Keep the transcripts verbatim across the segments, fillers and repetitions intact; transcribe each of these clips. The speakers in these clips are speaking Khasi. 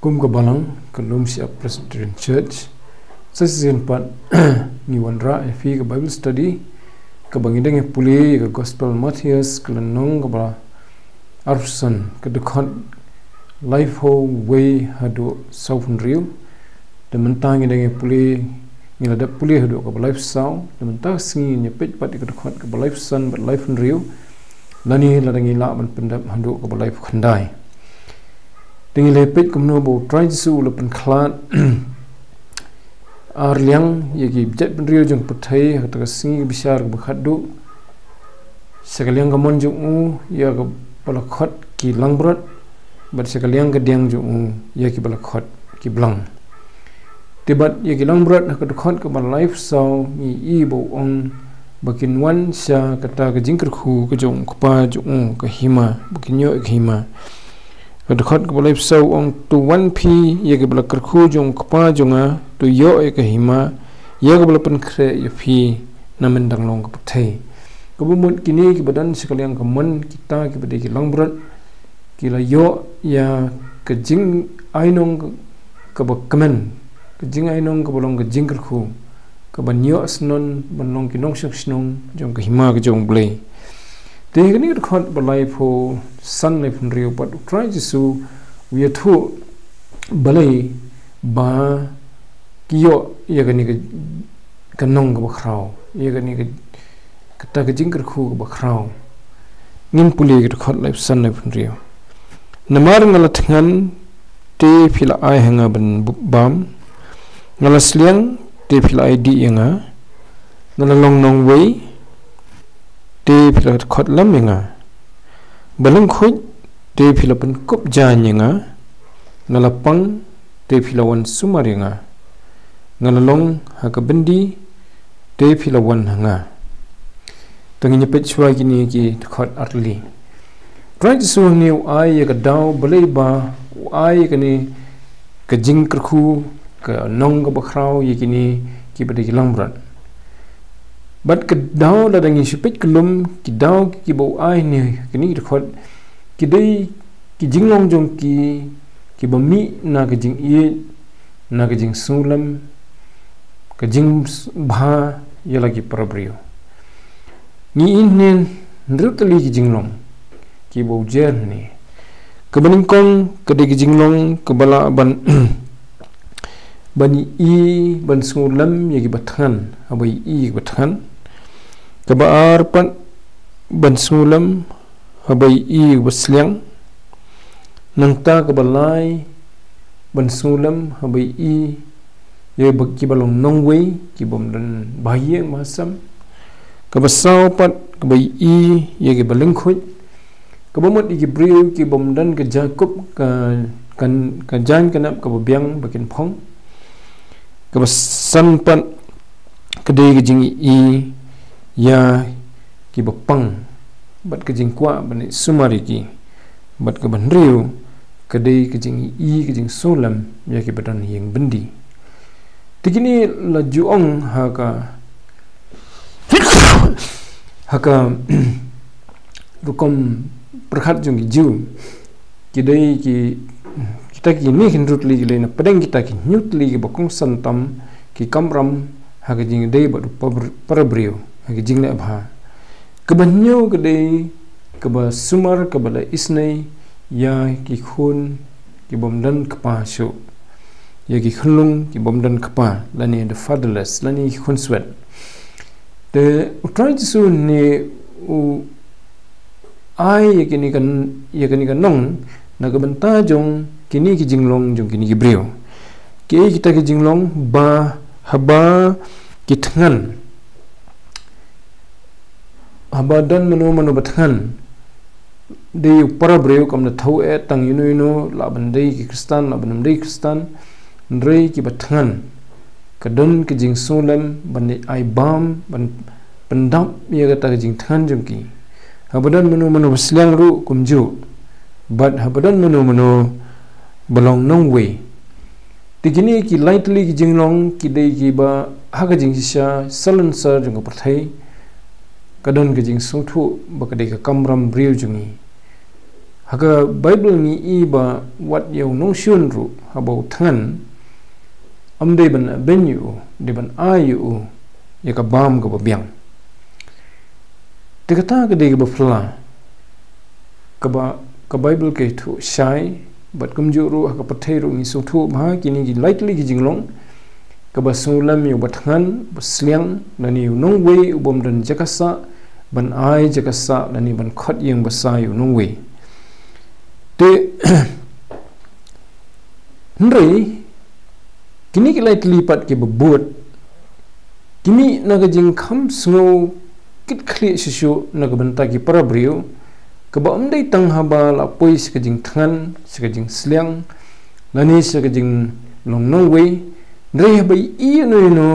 Kum ka balang ka Lum Siap Presbyterian Church, sa shisien pat ngi wanrah ïa phi ka Bible study kaba ngi dang ïa pule ïa ka Gospel Mathaios ka lynnong kaba arphew san, ka dkhot laiphew wei haduh sawphew hynriew. Te mynta ngi dang ïa pule, ngi la dep pule haduh kaba laiphew saw, te mynta ka sngi ngin ïa peit pat ïa ka dkhot kaba laiphew san bad laiphew hynriew, lane lada ngi lah ban pyndep haduh kaba laiphew khyndai. Te ngi la peit kumno ba U Trai Jisu u la pynkhlad ar liang ïa ki jaitbynriew jong ka pyrthei ha kata ka sngi ka bishar kaba khatduh. Sha ka liang ka mon jong u ïa kiba la khot ki langbrot, bad sha ka liang ka diang jong u ïa kiba la khot ki blang. Te bad ïa ki langbrot ha ka dkhot kaba laiphew saw ngi i ba u ong ba kin wan sha kata ka jingkyrkhu ka jong u Kpa jong u, ka hima, ba kin ïoh ïa ka hima. Ka dkhot kaba laiphew saw u ong, "To wan phi ïa kiba la kyrkhu jong u Kpa jong nga, to ïoh ïa ka hima ïa kaba la pynkhreh ïa phi na myndang long ka pyrthei." Kaba mut kine kiba don sha ka liang ka mon, kita kiba dei ki langbrot, ki la ïoh ïa ka jingainong kaba kmen, ka jingainong kaba long ka jingkyrkhu, kaban ïoh shnong ban long ki nongshong shnong jong ka hima ka jong U Blei. Te ha kane ka dkhot ba laiphew san, laiphew hynriew pat U Trai Jisu u ïathuh balei ba ki ïoh ïa kane ka, ka nong kaba khraw, ïa kane ka, kata ka jingkyrkhu kaba khraw. Ngin pule ka dkhot laiphew san, laiphew hynriew. "Namar nga la thngan, te phi la ai ha nga ban bu-, bam. Nga la sliang, te phi la ai dih ïa nga. Nga la long nongwei, te phi la khot lem ïa nga. Ba lyngkhuid, te phi la pynkup jaiñ ïa nga. Nga la pang, te phi la wan sumar ïa nga. Nga la long ha ka byndi, te phi la wan ha nga." Te ngin ïa peit shuwa kine ki dkhot artylli. U Trai Jisu hangne u ai ïa ka daw balei ba u ai ïa kane ka jingkyrkhu, ka nong kaba khraw ïa kine kiba dei ki langbrot. Bad ka daw, lada ngi shu peit kyllum, ki daw kiba u ai hangne ha kine ki dkhot, ki dei ki jinglong jong ki kiba mih na ka jingïeit, na ka jingsngewlem, ka jingbha ïa la ki para briew. Ngi i hangne hynriew tylli ki jinglong kiba u jer hangne. Kaba nyngkong ka dei ka jinglong kaba lah ban, ban i, ban sngewlem ïa kiba thngan, haba i ïa kiba thngan. Kaba ar pat, ban sngewlem haba i ïa kiba sliang. Nangta kaba lai, ban sngewlem haba i ïa ba, kiba long nongwei, kibym don bahaïing bahasem. Kaba saw pat, kaba i ïa kiba lyngkhuid. Kaba mut ïa ki briew kibym don ka jaiñkup, ka, ka, ka jaiñ ka nep kaba biang ba kin phong. Kaba san pat, ka dei ka jingi ïa kiba pang, bad ka jingkwah ban leit sumar ïa ki. Bad kaba hynriew, ka dei ka jingi, ka jingsngewlem ïa kiba don ha ïing byndi. Te kine la ju ong ha ka, ha ka rukom pyrkhat jong ki Jiw. Ki dei ki, kita kine ki hynriew tylli ki dei na pdeng kita ki hynñiew tylli kiba kongsan tam ki kamram ha ka jingïadei bad u para, para briew ha ka jingleh bha. Kaba hynñiew ka dei kaba sumar, kaba la isynei ïa ki khun kibym don kpa shuh, ïa ki khunlung kibym don kpa, lane the fatherless, lane ki khun swet. Te U Trai Jisu ne u ai ïa kine ka, ïa kine ka nong na ka bynta jong kine ki jinglong jong kine ki briew. Kiei kita ki jinglong? Ba haba ki thngan, haba don mano mano ba thngan, dei u para briew, kam da thew eh tang ïano ïano, lah ban dei ki Khristan, lah ban ym dei Khristan, hynrei kiba thngan, ka don ka jingsngewlem ban leit ai bam, ban pyndap ïa kata ka jingthngan jong ki. Haba don mano mano ba sliang ruh kumjuh. Bad haba don mano mano ba long nongwei. Te kine ki lai tylli ki jinglong ki dei kiba ha ka jingshisha salonsar jong ka pyrthei ka don ka jingsngewthuh ba ka dei ka kamram briew jong ngi. Ha ka Baibl ngi i ba wat ïa u nongshun ruh haba u thngan, ym dei ban beiñ ïa u, dei ban ai ïa u ïa ka bam kaba biang. Te kata ka dei kaba phylla kaba ka Baibl ka ïathuh shai, bad kumjuh ruh ha ka pyrthei ruh ngi sngewthuh ba ha kine ki lai tylli ki jinglong, kaba sngewlem ïa uba thngan, ba sliang, lane u nongwei u bym don jaka sah ban ai jaka sah, lane ban khot ïing basa ïa u nongwei. Te hynrei kine ki lai tylli pat kiba bud ki mih na ka jingkham sngew kit khlieh shisha na ka bynta ki para briew, kaba ym dei tang haba la poi sha ka jingthngan, sha ka jingsliang, lane sha ka jinglong nongwei, hynrei haba ïa ïa no ïa no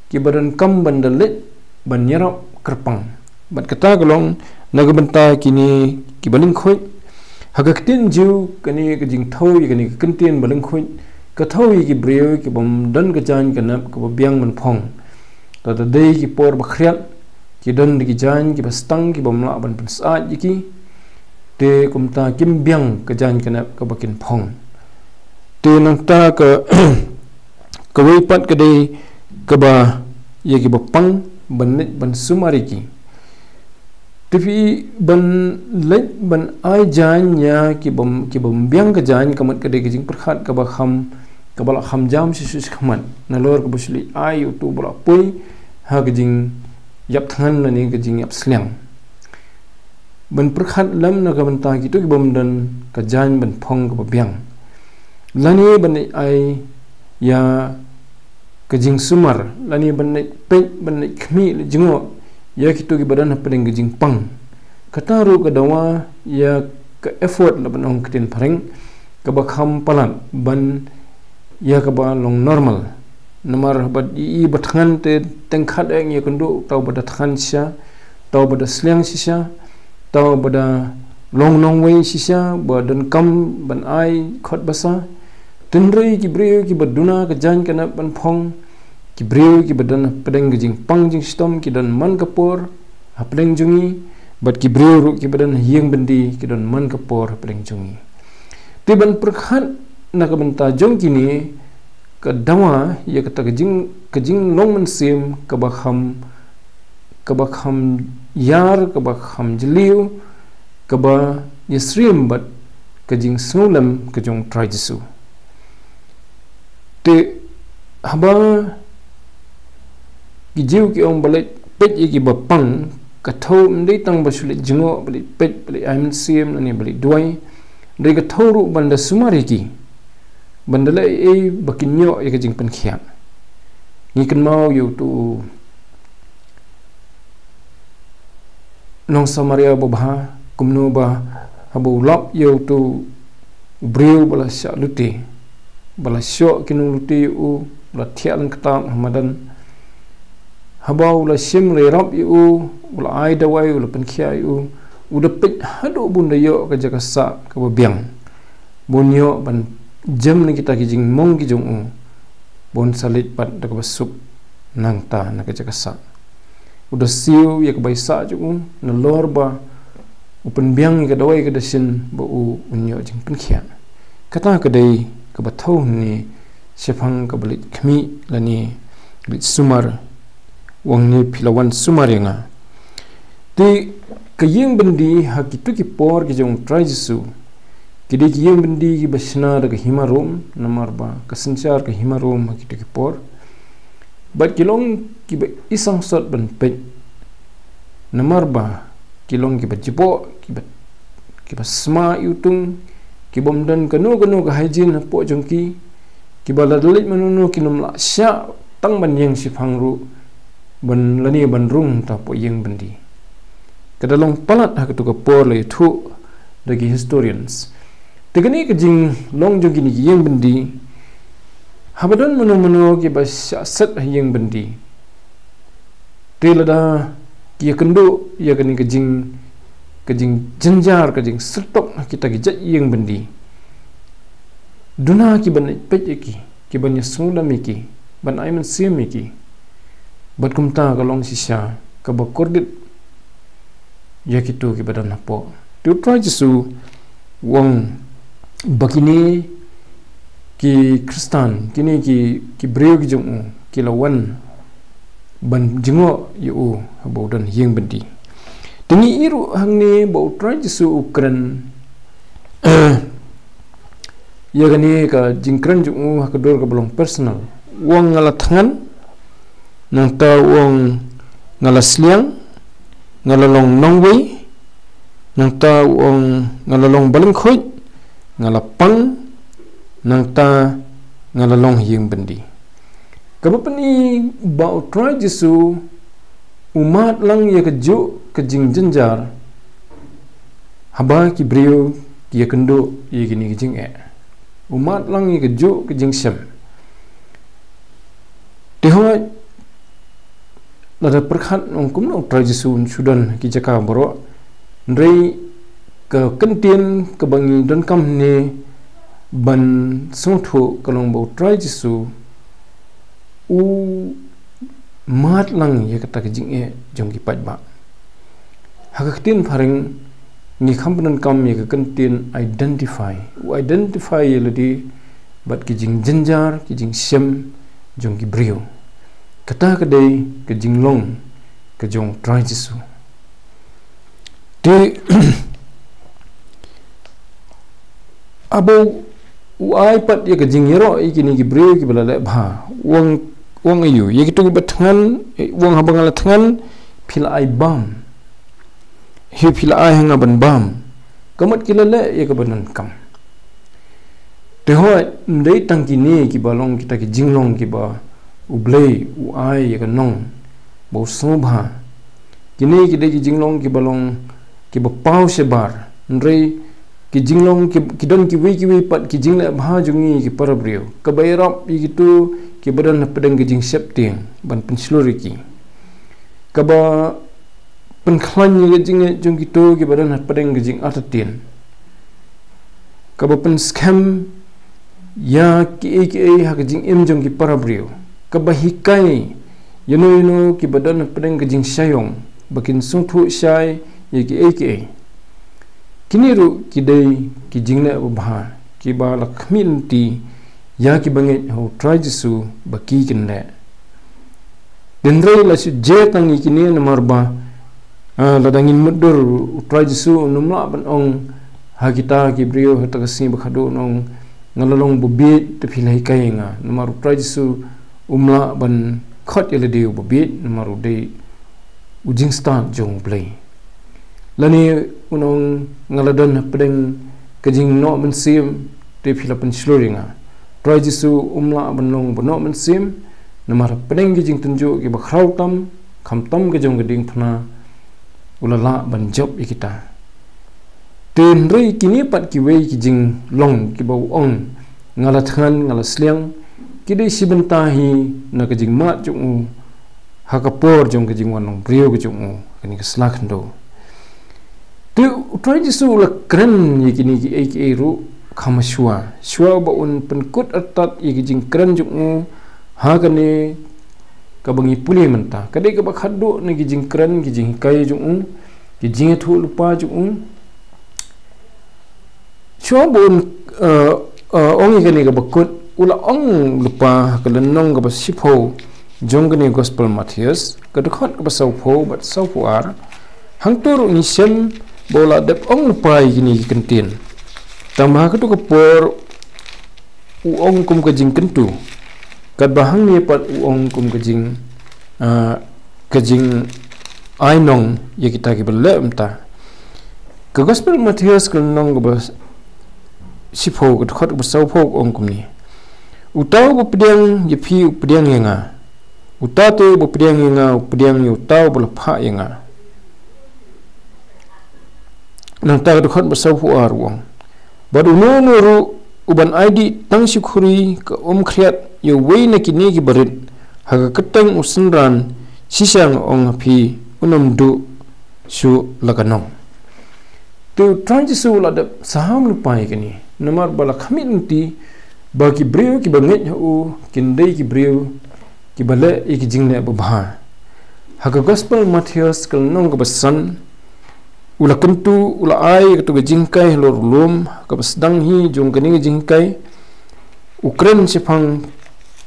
kiba donkam ban da leit ban ïarap kyrpang. Bad kata ka long na ka bynta kine kiba lyngkhuid. Ha ka ktien Jiw, kane ka jingthew ïa kane ka kyntien ba lyngkhuid ka thew ïa ki briew kibym don ka jaiñ ka nep kaba biang ban phong. Lada dei ki por ba khriat, ki don da ki jaiñ kiba stang kibym lah ban pynsyaid ïa ki. Te kumta kim biang ka jaiñ ka nep kaba kin phong. Te nangta ka kawei pat ka dei kaba ïa kiba pang ban leit ban sumar ïa ki. Te phi, ban leit ban ai jaiñ ïa kibym, kibym biang ka jaiñ, ka mut ka dei ka jingpyrkhat kaba kham, kaba la kham jam shisha shakhmat nalor kaba shu leit ai ïa uto uba la poi ha ka jingïap thngan lane ka jingïap sliang. Ban pyrkhat lem na ka bynta kito kibym don ka jaiñ ban phong kaba biang, lane ban leit ai ïa ka jingsumar, lane ban leit peit, ban leit khmih, leit jngoh ïa kito kiba don hapdeng ka jingpang. Kata ruh ka dawa ïa ka effort, la ban ong ktien phareng, kaba kham palat ban ïa kaba long normal. Namar haba ïa i ba thngan te teng khaddang ïakynduh, uta uba da thngan shisha, uta uba da sliang shisha, uta uba da long nongwei shisha ba donkam ban ai khot basa. Te hynrei ki briew kiba duna ka jaiñ ka nep ban phong, ki briew kiba don hapdeng ka jingpang jingshitom, ki don man ka por hapdeng jong ngi, bad ki briew ruh kiba don ha ïing byndi ki don man ka por hapdeng jong ngi. Te ban pyrkhat na ka bynta jong kine, ka dawa ïa kata ka jing, ka jinglong mynsiem kaba kham, kaba kham ïar, kaba kham jylliew, kaba ïasyriem bad ka jingsngewlem ka jong u Trai Jisu. Te haba ki Jiw ki ong ba leit peit ïa kiba pang, ka thew ym dei tang ba shu leit jngoh, ba leit peit, ba leit ai mynsiem, lane ba leit duwai. Hynrei ka thew ruh ban da sumar ïa ki, ban da leh ei ei ba kin ïoh ïa ka jingpynkhiah. Ngi kynmaw ïa uto u nong Samaria babha, kumno ba haba u lap ïa uto u briew ba la shah lute, ba la shoh ki nonglute ïa u, u la thiah lyngktab ha madan. Haba u la shim, u la ïarap ïa u, u la ai dawai, u la pynkhiah ïa u, u da peit haduh ba un da ïoh ka jaka sah kaba biang, ba un ïoh ban jem na kita ki jingmong ki jong u, ba un sa leit pat da kaba suk nangta na ka jaka sah. U da siew ïa ka bai sah jong u nalor ba u pynbiang ïa ka dawai ka da shin ba u un ïoh jingpynkhiah. Kata ka dei kaba thew hangne shaphang kaba leit khmih lane leit sumar. Wan hangne phi la wan sumar ïa nga. Te ka ïing byndi ha kito ki por ki jong u Trai Jisu, ki dei ki ïing byndi kiba shna da ka hima Rom, namar ba ka synshar ka hima Rom ha kito ki por. Bad ki long kiba i sangsot ban peit, namar ba ki long kiba jboh, kiba, kiba sma iwtung, kibym don kano kano ka hygiene hapoh jong ki, kiba lada leit mano mano kin ym lah shah tang ban ïeng shiphang ruh, ban lane ban rung ta hapoh ïing byndi. Ka da long palat ha kato ka por, la ïathuh da ki historians. Te kane ka jinglong jong kine ki ïing byndi, haba don mano mano kiba shah set ha ïing byndi, te lada ki ïakynduh ïa kane ka jing, ka jingjynjar, ka jingsyrtok ha kita ki jait ïing byndi, duna kiban leit peit ïa ki, kiban ïasngewlem ïa ki, ban ai mynsiem ïa ki. Bad kumta ka long shisha kaba kordit ïa kito kiba don hapoh. Te u Trai Jisu U ong ba kine ki Khristan, kine ki, ki briew ki jong u, ki la wan ban jngoh ïa u haba u don ha ïing byndi. Te ngi ïohi ruh hangne ba U Trai Jisu u kren ïa kane ka jingkren jong u ha ka dur kaba long personal. U ong nga la thngan, nangta u ong nga la sliang, nga la long nongwei, nangta u ong nga la long balyngkhuid, nga la pang, nangta nga la long ha ïing byndi. Kaba pyni ba U Trai Jisu u mad lang ïa kajuh ka jingjynjar haba ki briew ki ïakynduh ïa kine ki jingeh. U mad lang ïa kajuh ka jingshem. Te hooid, lada pyrkhat ong kumno U Trai Jisu un shu don ha ki jaka baroh, hynrei ka kyntien kaba ngi donkam hangne ban sngewthuh ka long ba U Trai Jisu u mad lang ïa kata ka jingeh jong ki paidbah. Ha ka ktien phareng ngi kham pyndonkam ïa ka kyntien identify. U identify ïa lade bad ki jingjynjar, ki jingshem jong ki briew. Kata ka dei ka jinglong ka jong U Trai Jisu. Te haba u ai pat ïa ka jingïaroh ïa kine ki briew kiba la leh bha, u ong, u ong aïu ïa kito kiba thngan? U ong haba nga la thngan, phi la ai bam. Hi phi la ai ha nga ban bam. Ka mut ki la leh ïa kaba donkam. Te hooid, ym dei tang kine kiba long kita ki jinglong kiba U Blei u ai ïa ka nong ba u sngewbha. Kine ki dei ki jinglong kiba long kiba paw shabar. Hynrei ki jinglong ki, ki don kiwei kiwei pat ki jingleh bha jong ngi ki para briew, kaba ïarap ïa kito kiba don hapdeng ka jingsheptieng ban pynshlur ïa ki, kaba pynkhlaiñ ïa ka jingngeit jong kito kiba don hapdeng ka jingartatien, kaba pynskhem ïa kiei kiei ha ka jingim jong ki para briew, kaba hikai ïano ïano kiba don hapdeng ka jingshah ïong ba kin sngewthuh shai ïa kiei kiei. Kine ruh ki dei ki jingleh babha kiba la khmih lynti ïa kiba ngeit ha U Trai Jisu ba ki kin leh. Hynrei la shu jia tang ïa kine namar ba, ah, lada ngin mutdur, U Trai Jisu un ym lah ban ong ha kita ki briew ha kata ka sngi ba khadduh, un ong, nga la long babieit, te phi la hikai ïa nga. Namar U Trai Jisu um lah ban khot ïa lade u babieit, namar u dei u jingstad jong U Blei. Lane un ong, nga la don hapdeng ka jingnoh mynsiem, te phi la pynshlur ïa nga. U Trai Jisu um lah ban long ba noh mynsiem, namar hapdeng ki jingtynjuh kiba khraw tam, khamtam ka jong ka diengphna, u la lah ban jop ïa kita. Te hynrei kine pat kiwei ki jinglong kiba u ong, nga la thngan, nga la sliang, ki dei shi bynta hi na ka jingmad jong u ha ka por jong ka jingwan long briew ka jong u, kane ka sla khyndew. Te U Trai Jisu u la kren ïa kine kiei kiei ruh kham shuwa, shuwa ba un pynkut artat ïa ka jingkren jong u ha kane kaba ngi pule mynta. Ka dei kaba khadduh na ki jingkren, ki jinghikai jong u, ki jingïathuhlypa jong u. Shuwa ba un, eh, eh, ong ïa kane kaba kut, u la ong lypa ha ka lynnong kaba shiphew jong kane Gospel Mathaios, ka dkhot kaba sawphew bad sawphew ar. Hangto ruh ngi shem ba u la dep ong lypa ïa kine ki kyntien. Tang ba ha kato ka por u ong kum ka jingkyntu, katba hangne pat u ong kum ka jing, ah, ka jingainong ïa kita kiba leh mynta. Ka Gospel Mathaios ka lynnong kaba shiphew, ka dkhot kaba sawphew, ka ong kumne: Uta uba pdiang ïa phi u pdiang ïa nga. Uta te uba pdiang ïa nga u pdiang ïa uta uba la phah ïa nga. Nangta ka dkhot ba sawphew ar u ong: Bad uno uno ruh uban ai dih tang shi khuri ka um khriat ïa uwei na kine ki barit ha ka kyrteng u synran, shisha nga ong ha phi, un ym duh shuh la ka nong. Te U Trai Jisu u la dep saham lypa ïa kane, namar ba la khmih lynti ba ki briew kiba ngeit ha u kin dei ki briew kiba leh ïa ki jingleh babha. Ha ka Gospel Mathaios ka lynnong kaba san, U la kyntu, u la ai katu ka jinghikai halor u lum, kaba sdang hi jong kane ka jinghikai, u kren shaphang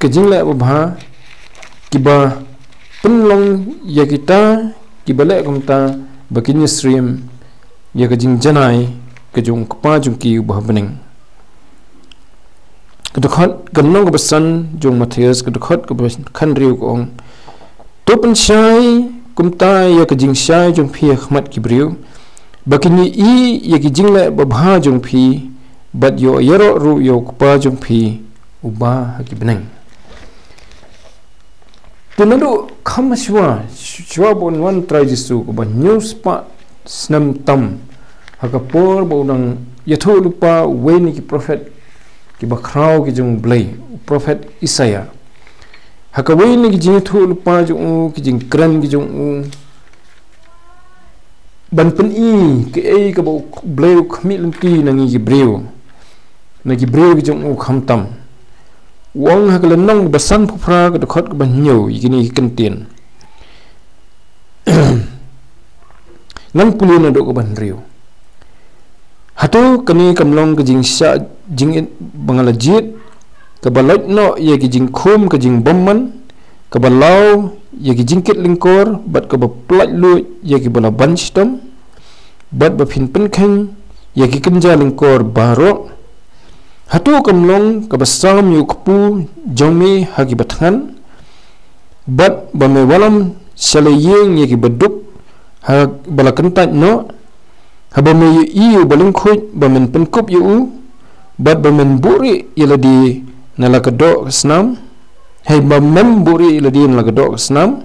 ka jingleh babha, kiba pynlong ïa kita kiba leh kumta, ba kin ïasyriem ïa ka jingjanai ka jong u Kpa jong ki uba ha bneng. Ka dkhot, ka lynnong kaba san jong Mathaios, ka dkhot kaba khathynriew ka ong: To pynshai kumta ïa ka jingshai jong phi ha khmat ki briew, ba kin ïohi ïa ki jingleh babha jong phi, bad ïoh ïaroh ruh ïa u Kpa jong phi uba ha ki bneng. Te naduh kham shuwa, shuwa ba un wan u Trai Jisu, kaba hynñiew spah snem tam, ha ka por ba u dang ïathuhlypa uwei na ki prophet kiba khraw ki jong U Blei, u prophet Isaïah. Ha kawei na ki jingïathuhlypa jong u, ki jingkren ki jong u, ban pyni kaei kaba U Blei u khmih lynti na ngi ki briew, na ki briew ki jong u khamtam. U ong ha ka lynnong ba sanphew phra, ka dkhot kaba hynñiew, ïa kine ki kyntien. Ngan pule naduh kaba hynriew. Hato kane kam long ka jingshah jingit ba nga la jied, kaba lait noh ïa ki jingkhum ka jingbymman, kaba law ïa ki jingkit lyngkor, bad kaba pyllait luid ïa kiba la ban shitom, bad ba phin pynkheiñ ïa ki kynja lyngkor baroh? Hato kam long kaba sam ïa u kpu jong me ha kiba thngan, bad ba me wallam sha la ïing ïa kiba duk ha ba la kyntait noh, haba me ïohi ïa uba lyngkhuid ba men pynkup ïa u, bad ba men buhrieh ïa lade na la ka doh ka snam? Hei, ba mem buhrieh ïa lade na la ka doh ka snam?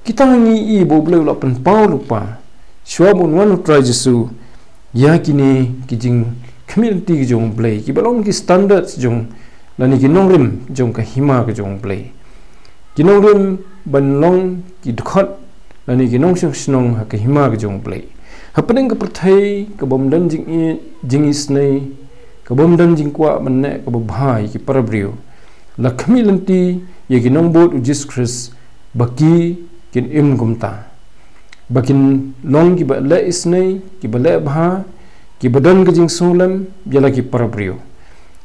Kita ngi i ba U Blei u la pynpaw lypa shuwa ba un wan u Trai Jisu, ïa kine ki jingkhmih lynti ki jong U Blei, kiba long ki standards jong, lane ki nongrim jong ka hima ka jong U Blei. Ki nongrim ban long ki dkhot, lane ki nongshong shnong ha ka hima ka jong U Blei. Hapdeng ka pyrthei kabym don jingïeit, jingisynei, kabym don jingkwah ban leh kaba bha ïa ki para briew, la khmih lynti ïa ki nongbud u Jisu Khrist ba ki kin im kumta, ba kin long kiba leh isynei, kiba leh bha, kiba don ka jingsngewlem ïa la ki para briew,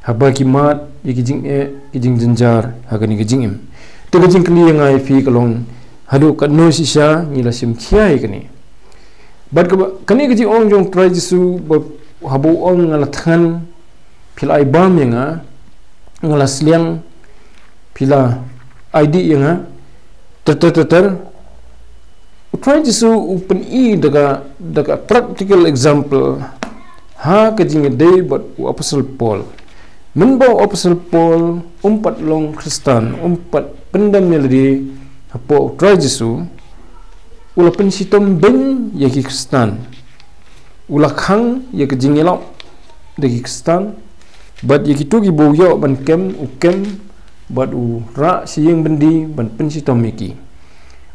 haba ki mad ïa ki jingeh, ki jingjynjar ha kane ka jingim. Te ka jingkylli ïa nga ïa phi ka long, haduh katno shisha ngi la shim khia ïa kane? Bad kaba, kane ka jingong jong u Trai Jisu ba, haba u ong, nga la thngan, phi la ai bam ïa nga, nga la sliang, phi la ai dih ïa nga, ter ter ter ter. U Trai Jisu u pyni da ka, da ka practical example ha ka jingïadei bad u Apostle Paul. Mynba u Apostle Paul um pat long Khristan, um pat pyndem ïa lade hapoh u Trai Jisu, u la pynshitom beiñ ïa ki Khristan. U la khang ïa ka jingïalap da ki Khristan, bad ïa kito kiba u ïoh ban kem, u kem, bad u rah sha ïing byndi ban pynshitom ïa ki.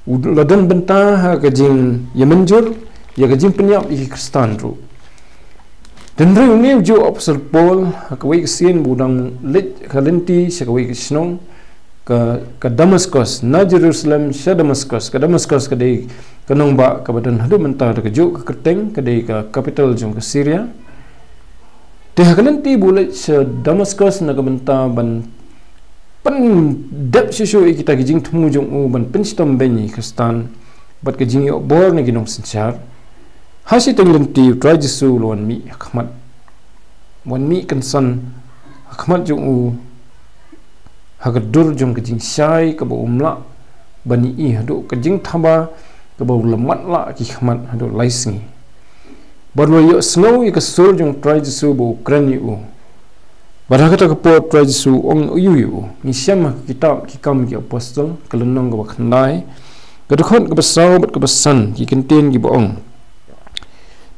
U la don bynta ha ka jingïamynjur ïa ka jingpynïap ïa ki Khristan ruh. Hynrei une u juh u Apostle Paul, ha kawei ka sien ba u dang leit ka lynti sha kawei ka shnong, ka, ka Damascus, na Jerusalem sha Damascus. Ka Damascus ka dei ka nongbah kaba don haduh mynta da kajuh ka kyrteng, ka dei ka capital jong ka Syria. Te ha ka lynti ba u leit sha Damascus na ka bynta ban pyndep shuh shuh ïa kita ki jingthmu jong u, ban pynshitom beiñ ïa ki Khristan, bad ka jingïoh bor na ki nongsynshar, ha shiteng lynti u Trai Jisu u la wan mih ha khmat, wan mih kynsan ha khmat jong u, ha ka dur jong ka jingshai kaba um lah ban ïohi, haduh ka jingthaba kaba u la matlah ki khmat haduh lai sngi. Bad u la ïohsngew ïa ka sur jong u Trai Jisu ba u kren ïa u. Bad ha kata ka por u Trai Jisu u ong aiu ïa u? Ngi shem ha ka kitab Ki Kam ki Apostol, ka lynnong kaba khyndai, ka dkhot kaba saw bad kaba san, ki kyntien kiba ong: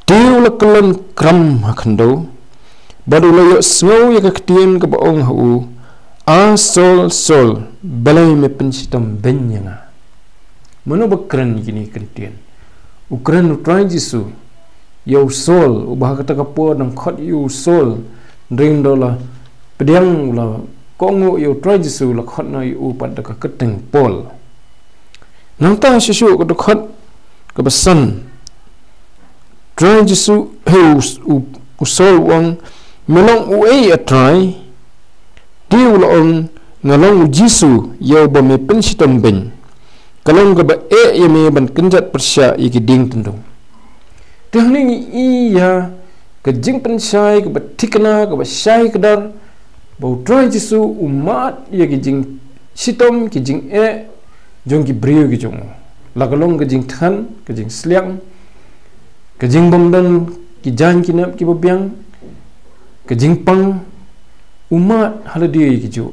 Te u la kyllon kram ha khyndew, bad u la ïohsngew ïa ka ktien kaba ong ha u, A Saul, Saul, balei me pynshitom beiñ ïa nga? Mano ba kren ïa kine ki kyntien? U kren u Trai Jisu ïa u Saul, uba ha kata ka por dang khot ïa u Saul, hynrei ynda u la pdiang, u la kohnguh ïa u Trai Jisu, u la khot noh ïa u pat da ka kyrteng Paul. Nangta shuh shuh ka dkhot kaba san, Trai Jisu, he u, u, u Saul u ong, me long uei a Trai? Te u la ong, nga long u Jisu, ïa uba me pynshitom beiñ. Ka long kaba eh ïa me ban kynjat pyrshah ïa ki dieng tyndong. Te hangne ngi i ïa ka jingpynshai kaba thikna, kaba shai kdar, ba u Trai Jisu u mad ïa ki jingshitom, ki jingeh jong ki briew ki jong u. La ka long ka jingthngan, ka jingsliang, ka jingbymdon ki jaiñ ki nep kiba biang, ka jingpang, u mad ha lade ïa ki juh.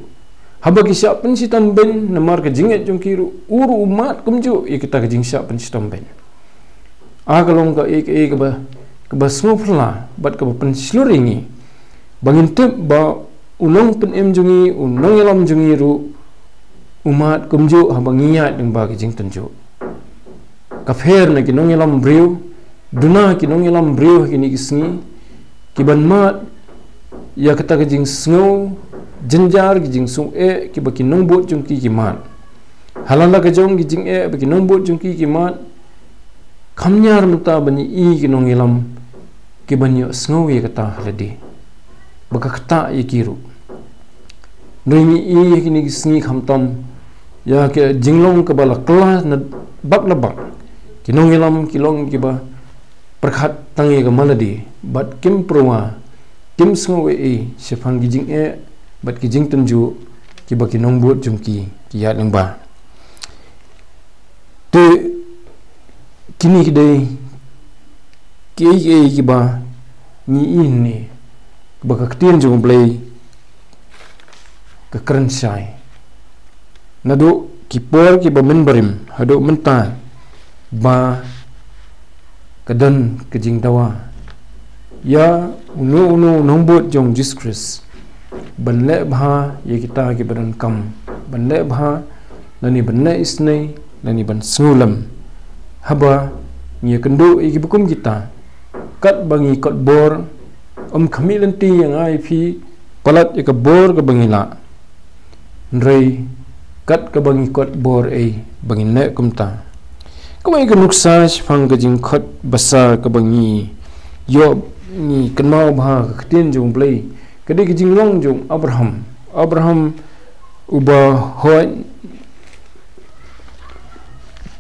Haba ki shah pynshitom beiñ namar ka jingngeit jong ki ruh, u ruh u mad kumjuh ïa kita ka jingshah pynshitom beiñ. A ka long kaei kaei kaba, kaba sngewphylla bad kaba pynshlur ïa ngi ba ngin tip ba u nongpynim jong ngi, u nongïalam jong ngi ruh u mad kumjuh haba ngi ïaid lyngba ki jingtynjuh. Ka pher na ki nongïalam briew, duna ki nongïalam briew ha kine ki sngi, kiban mad ïa kata ka jingsngew jynjar, ki jingsngew eh kiba ki nongbud jong ki ki mad. Halala ka jong ki jingeh ba ki nongbud jong ki ki mad, kham ñiar mynta ban ïohi ki nongïalam kiban ïohsngew ïa kata ha lade ba ka ktah ïa ki ruh. Hynrei ngi i ha kine ki sngi khamtam ïa ka jinglong kaba la kylla na bak na bak. Ki nongïalam ki long kiba pyrkhat tang ïa ka malade bad kim pyrwa, kim sngew ei ei shaphang ki jingeh bad ki jingtynjuh kiba ki nongbud jong ki ki ïaid lyngba. Te kine ki dei kiei kiei kiba ngi i hangne, ba ka ktien jong U Blei ka kren shai. Naduh ki por kiba mynbarim haduh mynta ba ka don ka jingdawa ïa uno uno u nongbud jong Jisu Khrist ban leh bha ïa kita kiba donkam ban leh bha, lane ban leh isynei, lane ban sngewlem. Haba ngi ïakynduh ïa kiba kum kita, katba ngi kot bor, ym khmih lynti ïa nga ïa phi palat ïa ka bor kaba ngi lah. Hynrei kat kaba ngi kot bor ei ba ngin leh kumta. Kawei ka nuksa shaphang ka jingkhot basa kaba ngi ïoh, ngi kynmaw bha ha ka ktien jong U Blei, ka dei ka jinglong jong u Abraham. U Abraham uba hoi,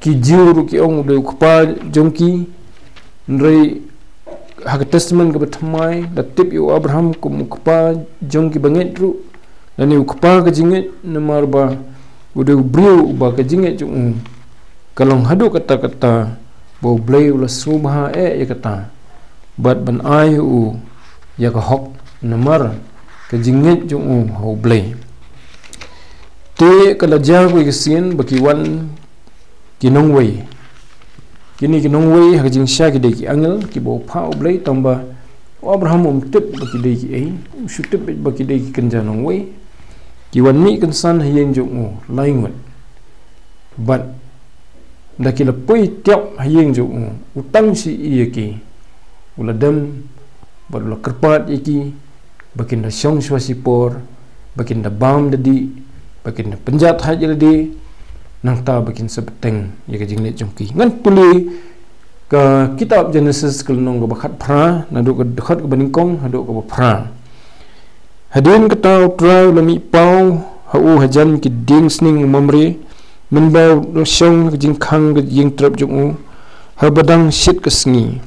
ki Jiw ruh ki ong u dei u kpa jong ki. Hynrei ha ka Testament kaba Thymmai la tip ïa u Abraham kum u kpa jong kiba ngeit ruh, lane u kpa ka jingngeit, namar ba u dei u briew uba ka jingngeit jong u ka long haduh katta katta ba U Blei u la sngewbha eh ïa kata bad ban ai ha u ïa ka hok namar ka jingngeit jong u ha U Blei. Te ka la jia kawei ka sien ba ki wan ki nongwei. Kine ki nongwei ha ka jingshisha ki dei ki angel kiba u phah U Blei, tangba u Abraham um tip ba ki dei kiei, um shu tip ba ki dei ki kynja nongwei. Ki wan mih kynsan ha ïing jong u lai ngut. Bad da ki la poi tiap ha ïing jong u, u tang shi ïa ki, u la dem bad u la kyrpad ïa ki ba kin da shong shuwa shipor, ba kin da bam da dih, ba kin da pynjah thait ïa lade, nangta ba kin sa bteng ïa ka jingleit jong ki. Ngan pule ka kitab Genesis ka lynnong kaba khatphra, naduh ka dkhot kaba nyngkong haduh kaba phra. Hadien kata U Trai u la mih paw ha u hajan ki dieng sning u Mamre, mynba u la shong ha ka jingkhang ka jingtrep jong u, haba dang shit ka sngi.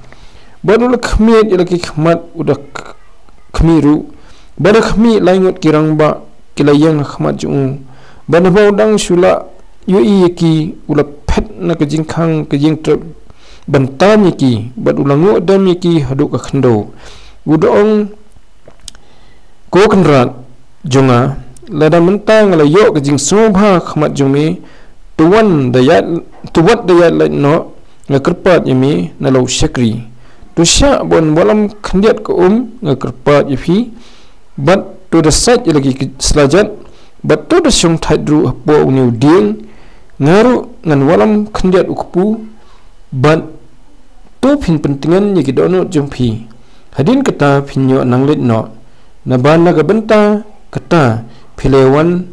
Bad u la khmied ïa la ki khmat, u da k-, khmih ruh. Bad da khmih lai ngut ki rangbah ki la ïeng ha khmat jong u. Bad haba u dang shu lah ïohi ïa ki, u la phet na ka jingkhang ka jingtrep ban tan ïa ki, bad u la nguh dem ïa ki haduh ka khyndew. U da ong, Ko Kynrad jong nga, lada mynta nga la ïoh ka jingsngewbha ha khmat jong me, to wan da ïaid, to wat da ïaid lait noh, nga kyrpad ïa me na la u shakri. To shah ban wallam khyndiat ka um, nga kyrpad ïa phi, bad to da sait ïa la ki slajat, bad to da shong thait ruh hapoh une u dieng, nga ruh ngan wallam khyndiat u kpu, bad to phin pyntngen ïa ki dohnud jong phi. Hadien kata phin ïoh nang leit noh. Naba na ka bynta kata phi la wan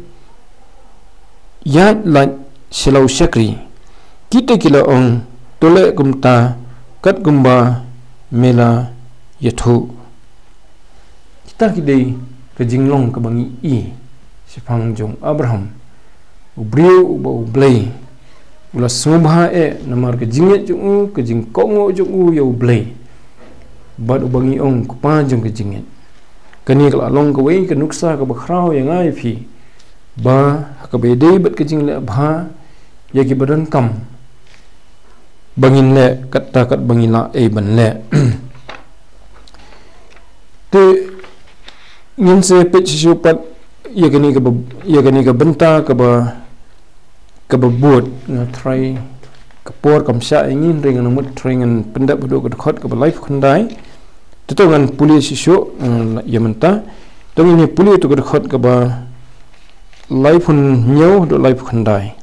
ïaid lait sha la u shakri. Kita ki la ong, to leh kumta, kat kumba me la ïathuh. Kita ki dei ka jinglong kaba ngi i shaphang jong Abraham, u briew uba U Blei u la sngewbha eh namar ka jingngeit jong u, ka jingkohnguh jong u ïa U Blei, bad uba ngi ong kpa jong ka jingngeit. Kane ka la long kawei ka nuksa kaba khraw ïa nga ïa phi, ba ha kaba ïadei bad ka jingleh bha ïa kiba donkam ba ngin leh katta katba ngi lah ei ban leh. Te ngin sa peit shisha pat ïa kane kaba, ïa kane ka bynta kaba, kaba bud. Nga trai ka por kam shah ïa ngi, hynrei ngan mut trai ngan pyndep haduh ka dkhot kaba laiphew khyndai. Te to ngan pule shisha, eh, ïa mynta. To ngin ïa pule to ka dkhot kaba laiphew hynñiew haduh laiphew khyndai.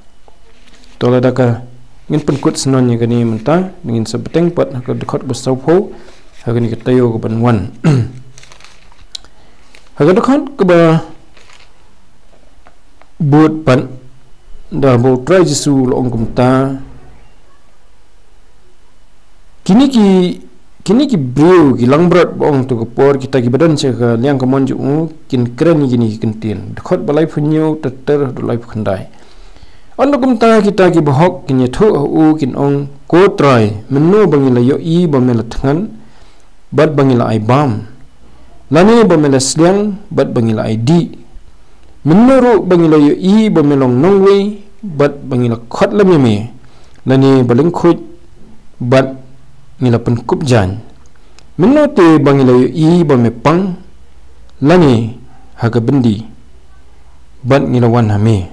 To lada ka ngin pynkut syndon ïa kane mynta, ngin sa bteng pat ha ka dkhot ba sawphew ha kane ka taïew kaban wan. Ha ka dkhot kaba bud pat, da ba U Trai Jisu u la ong kumta, kine ki, kine ki briew ki langbrot ba ong to ka por, kita kiba don sha ka liang kamon jong u kin kren ïa kine ki kyntien. Dkhot ba laiphew hynñiew ter ter haduh laiphew khyndai. Ynda kumta kita kiba hok kin ïathuh ha u, kin ong, Ko Trai, mynno ba ngi la ïohi ba me la thngan bad ba ngi la ai bam, lane ba me la sliang bad ba ngi la ai dih? Mynno ruh ba ngi la ïohi ba me long nongwei bad ba ngi la khot lem ïa me, lane ba lyngkhuid bad ngi la pynkup jaiñ? Mynno te ba ngi la ïohi ba me pang, lane ha ka byndi bad ngi la wan ha me?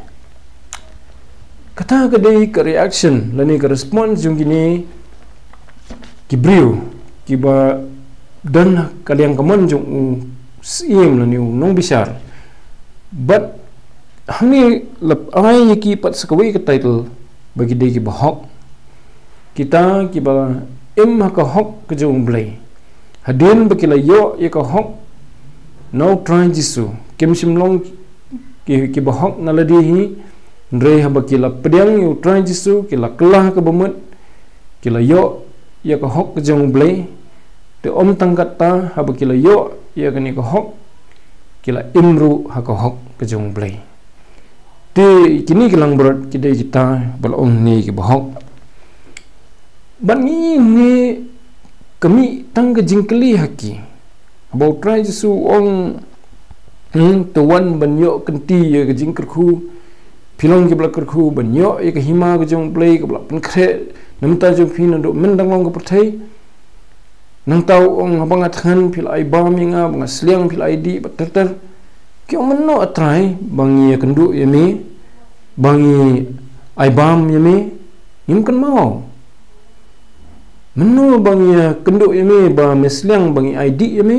Kata ka dei ka reaction lane ka response jong kine ki briew kiba don ha ka liang kamon jong u syiem lane u nongbishar. Bad hangne la ai ïa ki pat sa kawei ka title ba ki dei kiba hok. Kita kiba im ha ka hok ka jong U Blei. Hadien ba ki la ïoh ïa ka hok na U Trai Jisu, kim shym long ki, kiba hok na lade hi, hynrei haba ki la pdiang ïa U Trai Jisu, ki la kylla kaba mut, ki la ïoh ïa ka hok ka jong U Blei. Te ym tang katta, haba ki la ïoh ïa kane ka hok, ki la im ruh ha ka hok ka jong U Blei. Te kine ki langbrot ki dei kita ba la ong ne kiba hok. Bad ngi ne ka mih tang ka jingkylli ha ki. Haba U Trai Jisu u ong, hmm, to wan ban ïoh kynti ïa ka jingkyrkhu. Phi long kiba la kyrkhu ban ïoh ïa ka hima ka jong U Blei kaba la pynkhreh na bynta jong phi naduh mynta long ka pyrthei. Nangta u ong, haba nga thngan phi la ai bam ïa nga, ba nga sliang phi la ai dih, bad ter ter. Ki ong, mynno, A Trai, ba ngi ïakynduh ïa me, ba ngi ai bam ïa me? Ngim kynmaw. Mynno ba ngi ïakynduh ïa me ba me sliang, ba ngi ai dih ïa me,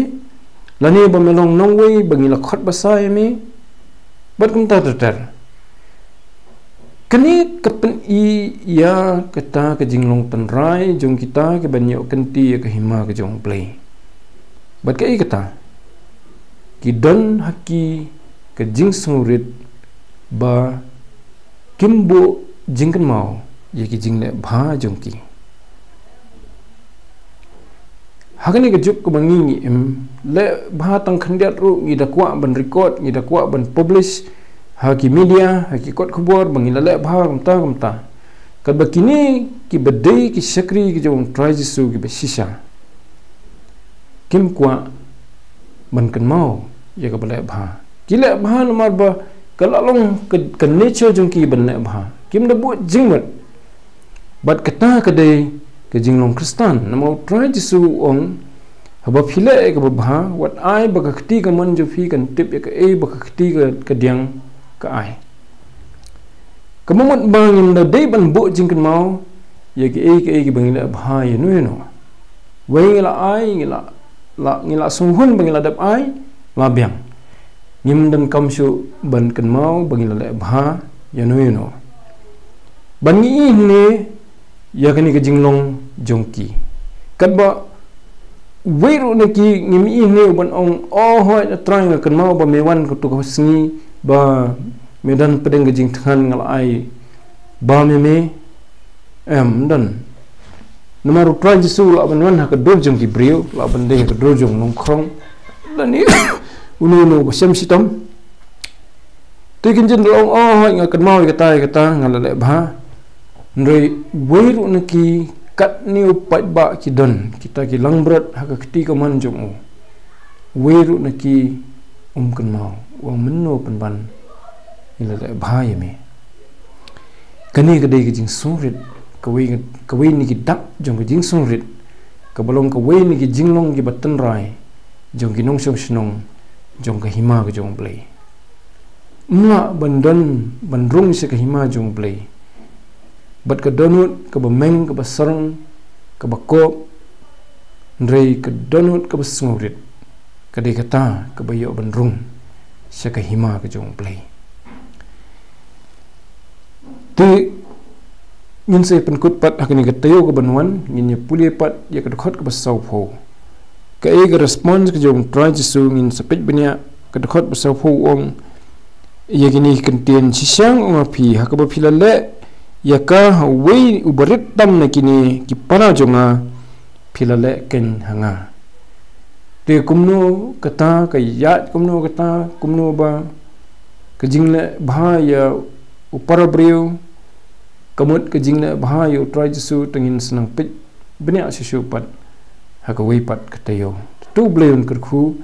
lane ba me long nongwei ba ngi la khot basa ïa me? Bad kumta ter ter. Kane ka pyni ïa kata ka jinglong tynrai jong kita kiban ïoh kynti ïa ka hima ka jong U Blei. Bad kaei kata, ki don ha ki ka jingsngewrit ba kim buh jingkynmaw ïa ki jingleh bha jong ki. Ha kane ka juk kaba ngi ngi im, leh bha tang khyndiat ruh ngi da kwah ban record, ngi da kwah ban publish ha ki media, ha ki kot khubor ba ngi la leh bha kumta kumta. Katba kine kiba dei ki shakri ki jong U Trai Jisu kiba shisha, kim kwah ban kynmaw ïa kaba leh bha. Ki leh bha namar ba ka la long ka, ka nature jong ki ban leh bha. Kim da buh jingmut. Bad kata ka dei ka jinglong Khristan. Namar U Trai Jisu u ong, haba phi leh ïa kaba bha, wat ai ba ka kti kamon jong phi kan tip ïa kaei ba ka kti ka, ka diang ka ai. Kaba mut ba ngim da dei ban buh jingkynmaw ïa kiei kiei kiba ngi leh bha ïano ïano. Wei ngi la ai, ngi la, la, ngi la sngewhun ba ngi la dep ai, la biang. Ngim donkam shuh ban kynmaw ba ngi la leh bha ïano ïano. Ban ngi ïohi ne ïa kane ka jinglong jong ki. Katba wei ruh na ki ngim ïohi ne ban ong, "O hooid A Trai, nga kynmaw ba me wan kato ka sngi ba me don pdeng ka jingthngan, nga la ai bam ïa me." Em, ym don. Namar u Trai Jisu u lah ban wan ha ka dur jong ki briew, u lah ban dei ha ka dur jong u nongkhrong, lane uno uno ba shem shitom. Te kin jin da ong, oh, nga kynmaw ïa kata ïa kata, nga la leh bha. Hynrei wei ruh na ki katne u paidbah ki don, kita ki langbrot ha ka kti kamon jong u. Wei ruh na ki um kynmaw, u ong mynno pynban, ngi la leh bha ïa me. Kane ka dei ka jingsngewrit, kawei, kawei na ki dak jong ka jingsngewrit, kaba long kawei na ki jinglong kiba tynrai jong ki nongshong shnong jong ka hima ka jong U Blei. Ym lah ban don ban rung sha ka hima jong U Blei bad ka dohnud kaba meng, kaba sarong, kaba kop, hynrei ka dohnud kaba sngewrit ka dei kata kaba ïoh ban rung sha ka hima ka jong U Blei. Te ngin sa pynkut pat ha kane ka taïew kaban wan, ngin ïa pule pat ïa ka dkhot kaba sawphew. Kaei ka response ka jong U Trai Jisu? Ngin sa peit bniah ka dkhot ba sawphew, u ong ïa kine ki kyntien, shisha nga ong ha phi, ha kaba phi la leh ïa ka ha uwei uba rit tam na kine ki para jong nga, phi la leh keiñ ha nga. Te kumno kata ka ïaid, kumno kata, kumno ba ka jingleh bha ïa u para briew ka mut ka jingleh bha ïa U Trai Jisu? Te ngin sa nang peit bniah shuh shuh pat ha kawei pat ka taïew. Te U Blei un kyrkhu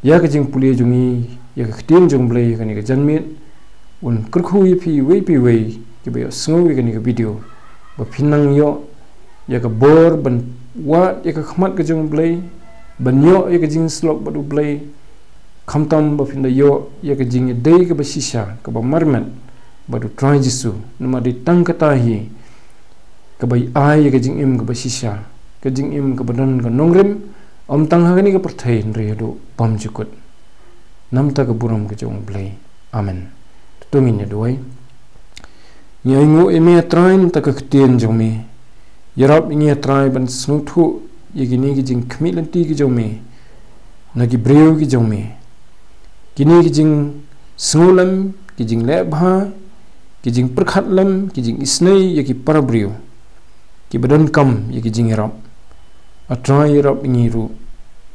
ïa ka jingpule jong ngi ïa ka ktien jong U Blei ha kane ka janmiet. Un kyrkhu ïa phi iwei pa iwei kiba ïohsngew ïa kane ka video, ba phin nang ïoh ïa ka bor ban wad ïa ka khmat ka jong U Blei, ban ïoh ïa ka jingsyllok bad U Blei, khamtam ba phin da ïoh ïa ka jingïadei kaba shisha, kaba marmet bad U Trai Jisu. Namar dei tang kata hi kaba ai ïa ka jingim kaba shisha, ka jingim kaba don ka nongrim, ym tang ha kane ka pyrthei hynrei haduh bymjukut. Namar ka burom ka jong U Blei. Amen. To ngin ïa duwai. Ngi ainguh ïa me, A Trai, namar ka ktien jong me. Ïarap ïa ngi, A Trai, ban sngewthuh ïa kine ki jingkhmih lynti ki jong me na ki briew ki jong me. Kine ki jingsngewlem, ki jingleh bha, ki jingpyrkhat lem, ki jingisynei ïa ki para briew kiba donkam ïa ki jingïarap. A Trai, ïarap ïa ngi ruh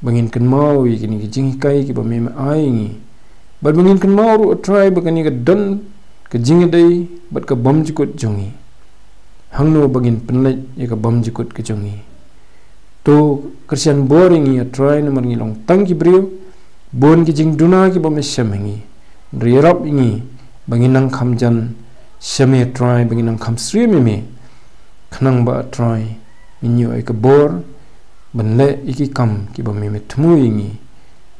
ba ngin kynmaw ïa kine ki jinghikai kiba me me ai ïa ngi, bad ba ngin kynmaw ruh, A Trai, ba kane ka don ka jingïadei bad ka bymjukut jong ngi. Hangno ba ngin pynleit ïa ka bymjukut ka jong ngi? To kyrshan bor ïa ngi, A Trai, namar ngi long tang ki briew. Bun ki jingduna kiba me shem ha ngi, hynrei ïarap ïa ngi ba ngin nang kham jan sha me, A Trai, ba ngin nang kham syriem ïa me, khnang ba, A Trai, ngin ïoh ïa ka bor ban leh ïa ki kam kiba me me thmu ïa ngi,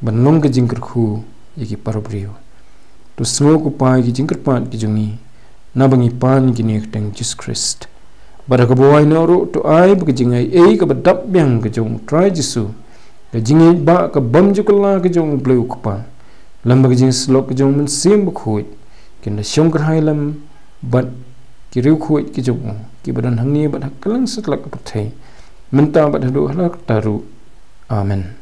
ban long ka jingkyrkhu ïa ki para briew. To sngew, ko Pa, ïa ki jingkyrpad ki jong ngi, naba ngi pan ïa kine ha kyrteng Jisu Khrist. Bad ha kaba wai noh ruh, to ai ba ka jingaiei kaba dap biang ka jong U Trai Jisu, ka jingïeit ba ka bymjukut ka jong U Blei U Kpa, lem bad ka jingsyllok ka jong U Mynsiem Bakhuid, kin da shongkyrhai lem bad ki riewkhuid ki jong u kiba don hangne bad ha kylleng satlak ka pyrthei, mynta bad haduh hala karta ruh. Amen.